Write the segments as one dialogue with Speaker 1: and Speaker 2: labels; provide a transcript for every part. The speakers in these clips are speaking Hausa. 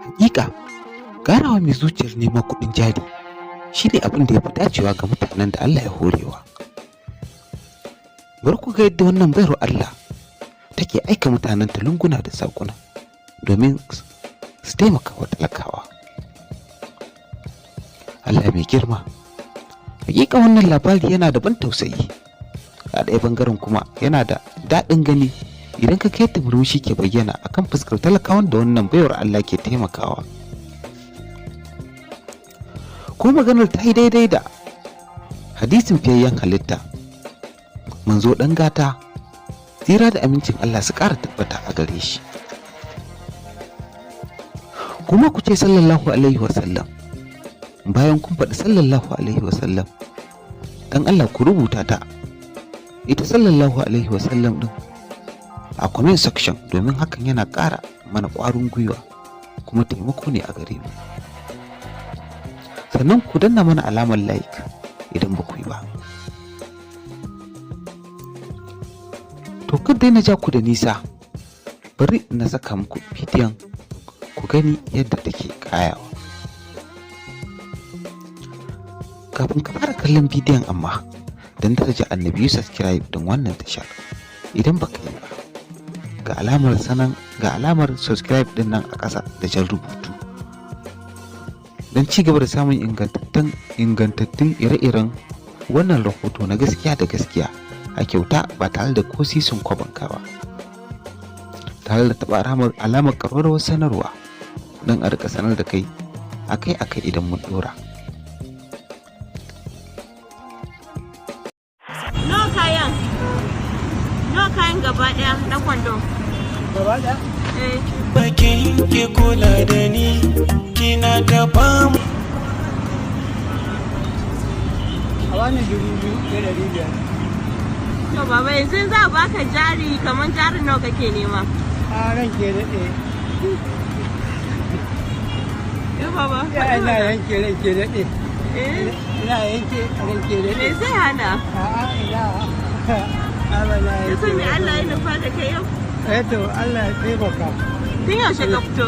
Speaker 1: Hakika, garawa mai zuciyar neman kuɗin jari shi ne abin da ya fi dacewa ga mutanen da Allah ya horewa. Bari ku ga yadda wannan baiwar Allah take aika mutanen ta lunguna da saƙuna domin su taimaka wa talakawa. Allah mai girma, hakika wannan labari yana da ban tausayi. A ɗaya bangaren kuma yana da daɗin gani idan ka yadda murmushi ke bayyana akan fuskar talakawan da wannan baiwar Allah ke taimakawa. Ko maganar ta yi daidai da hadisin fiyayyen halitta, manzo ɗan gata, tsira da amincin Allah su ƙara tabbata a gare shi. Kuma ku ce sallallahu alaihi wasallam. Bayan kun faɗi sallallahu alaihi wasallam, dan Allah ku rubuta ta ita sallallahu alaihi wasallam ɗin a comment section, domin hakan yana ƙara mana ƙwarin gwiwa kuma taimako ne a gare mu. Sannan ku danna mana alamar like idan ba ku yi ba. To, kada na ja ku da nisa, bari na saka muku bidiyon ku gani yadda take kayawa. Kafin ka fara kallon bidiyon amma, don daraja Annabi, yi subscribe don wannan tashar idan baka yi ba. Ga alamar sanan, ga alamar subscribe din nan a ƙasa da jan rubutu, don ci gaba da samun ingantattun ire-iren wannan rahoto na gaskiya da gaskiya a kyauta, ba tare da ko sisin kwabanka ba, tare da taɓa alamar ƙararrawar sanarwa don a rika sanar da kai akai-akai idan mun ɗora.
Speaker 2: Nawa kayan? Nawa kayan gaba ɗaya na kwando?
Speaker 3: Gaba ɗaya?
Speaker 2: Eh.
Speaker 4: Bakin ki kula da ni, kina ta famu.
Speaker 3: A bani 2,500.
Speaker 2: To baba, yanzu za a baka jari, kamar jarin nawa kake nema?
Speaker 3: A ran ke daɗe.
Speaker 2: Eh baba,
Speaker 3: Ya
Speaker 2: faɗi
Speaker 3: ina
Speaker 2: mana.
Speaker 3: yanke ran ke daɗe.
Speaker 2: Eh,
Speaker 3: Ina yanke ran ke
Speaker 2: me
Speaker 3: daɗe.
Speaker 2: zai hana?
Speaker 3: A'a, ina. A ba na
Speaker 2: Yanzu
Speaker 3: yanke.
Speaker 2: me Allah ya nufa da kai yau?
Speaker 3: Eh to, Allah ya taimaka.
Speaker 2: Tun yaushe ka fito?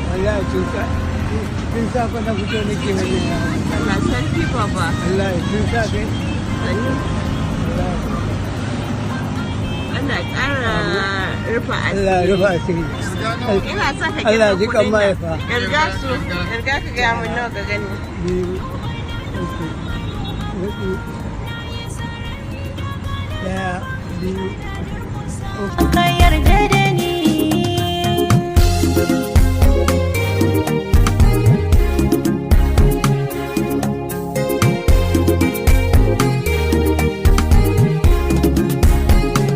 Speaker 3: Wallahi tun safe na fito nake wajen yawon.
Speaker 2: Allah sarki baba.
Speaker 3: Wallahi tun safe.
Speaker 2: Sannu.
Speaker 3: Wallahi.
Speaker 2: Allah ya ƙara rufa
Speaker 3: Allah ya rufa
Speaker 2: asiri.
Speaker 3: asiri.
Speaker 2: Ina son ka
Speaker 3: Allah
Speaker 2: kirga
Speaker 3: ya ji kan
Speaker 2: kuɗin nan.
Speaker 3: mahaifa.
Speaker 2: Kirga su, kirga ka gaya min nawa ka gani.
Speaker 3: Biyu, uku, huɗu, ɗaya, biyu, uku.
Speaker 5: Ka yarda da ni.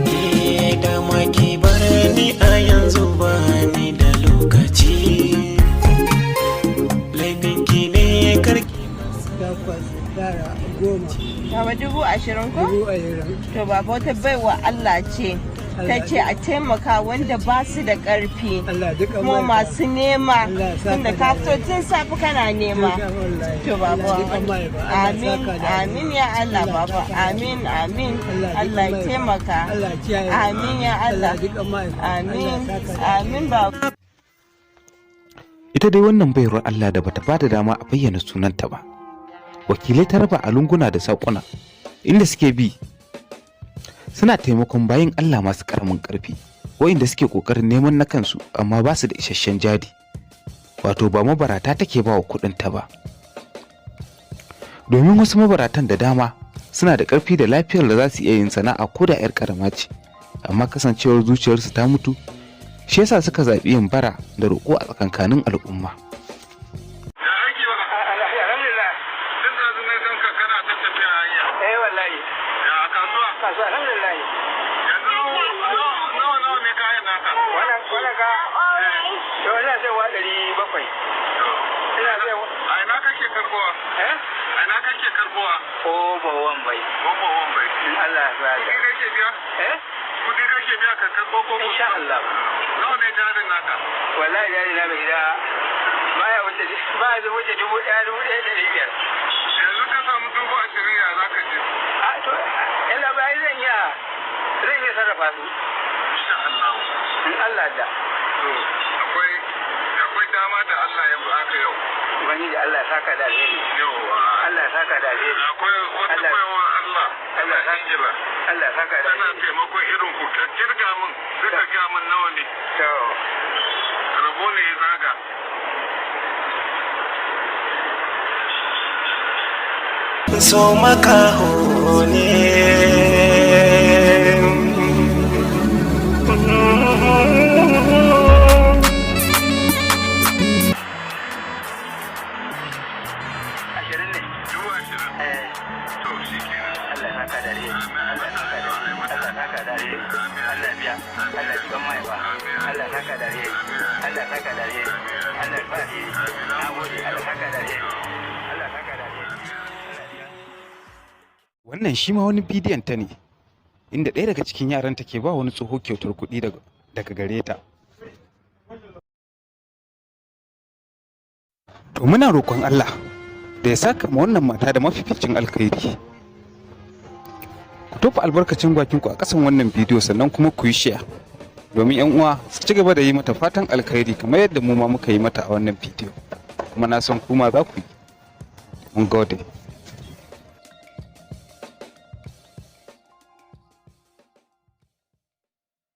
Speaker 4: Eh, dama ki bar ni a yanzu, ba ni da lokaci. Laifin ki ne, karki.
Speaker 3: Takwas, tara, goma.
Speaker 2: Baba, 20,000 ko?
Speaker 3: 20,000.
Speaker 2: To baba, wata baiwa Allah ce ta ce a taimaka wanda ba su da ƙarfi.
Speaker 3: Allah duka
Speaker 2: Kuma masu nema,
Speaker 3: Allah ya saka
Speaker 2: tunda ka fito tun safe kana nema. To baba, amin, amin ya Allah baba, amin, amin. Allah ya taimaka.
Speaker 3: Allah ya kiyaye.
Speaker 2: Amin ya Allah. Amin, amin baba.
Speaker 1: Ita dai wannan baiwar Allah da bata bada dama a bayyana sunanta ba, wakilai ta raba a lunguna da saƙuna inda suke bi suna taimakon bayin Allah masu ƙaramin ƙarfi, wa'inda suke ƙoƙarin neman na kansu amma ba su da isasshen jari. Wato ba mabarata take ba wa kuɗin ta ba, domin wasu mabaratan da dama suna da ƙarfi da lafiyar da za su iya yin sana'a ko da 'yar ƙarama ce, amma kasancewar zuciyarsu ta mutu, shi yasa suka zaɓi yin bara da roƙo a tsakankanin al'umma.
Speaker 6: Ya aiki ba?
Speaker 3: Alhamdulillah.
Speaker 6: Tun da na ganka kana ta tafiya hanya.
Speaker 3: Eh wallahi.
Speaker 6: Ya kasuwa?
Speaker 3: Kasuwa alhamdulillah.
Speaker 6: Yanzu nawa nawa ne kayan naka?
Speaker 3: Wannan ka to ina sai wa 700. Ina sai.
Speaker 6: A ina kake karbowa?
Speaker 3: Eh?
Speaker 6: A ina kake karbowa?
Speaker 3: Ko ba wan bai.
Speaker 6: Goma wan bai.
Speaker 3: In Allah ya sa.
Speaker 6: Kudi kake biya?
Speaker 3: Eh?
Speaker 6: Kudi kake biya ka karbo ko?
Speaker 3: Insha Allah.
Speaker 6: Nawa ne jarin naka?
Speaker 3: Wallahi jari na mai gida baya wuce 1,000, 1,500.
Speaker 6: Yanzu ka samu 20,000, ya za ka je?
Speaker 3: A to illa bai zan iya sarrafa su.
Speaker 6: Insha Allah.
Speaker 3: In Allah da.
Speaker 6: To akwai dama
Speaker 3: Ubangiji Allah ya saka da alheri.
Speaker 6: Yawwa.
Speaker 3: Allah ya saka da alheri.
Speaker 6: Akwai wata baiwa Allah
Speaker 3: Allah
Speaker 6: tana Ingila.
Speaker 3: Allah ya saka da
Speaker 6: Tana
Speaker 3: alheri.
Speaker 6: taimakon irin ku, ka kirga min, sai ka gaya min nawa ne.
Speaker 3: To.
Speaker 6: Rabo ne ya zaga.
Speaker 4: So makaho ne.
Speaker 3: 20 ne.
Speaker 6: 20,000.
Speaker 3: Eh.
Speaker 6: To shi kenan.
Speaker 3: Allah ya saka da alheri. Allah ya saka da alheri. Allah ya saka da alheri. Allah ya biya. Allah ya jikan mahaifa. Allah ya saka da alheri. Allah ya saka da alheri. Allah ya ba alheri. Na gode. Allah ya saka da alheri. Allah ya saka da alheri. Allah ya biya.
Speaker 1: Wannan shi ma wani bidiyon ta ne, inda ɗaya daga cikin yaranta ke ba wani tsoho kyautar kuɗi daga gare ta. To muna roƙon Allah da ya saka ma wannan mata da mafificin alkhairi. Ku tofa albarkacin bakinku a ƙasan wannan bidiyo, sannan kuma ku yi share domin 'yan uwa su ci gaba da yi mata fatan alkhairi kamar yadda mu ma muka yi mata a wannan bidiyo. Kuma na san kuma za ku yi. Mun gode.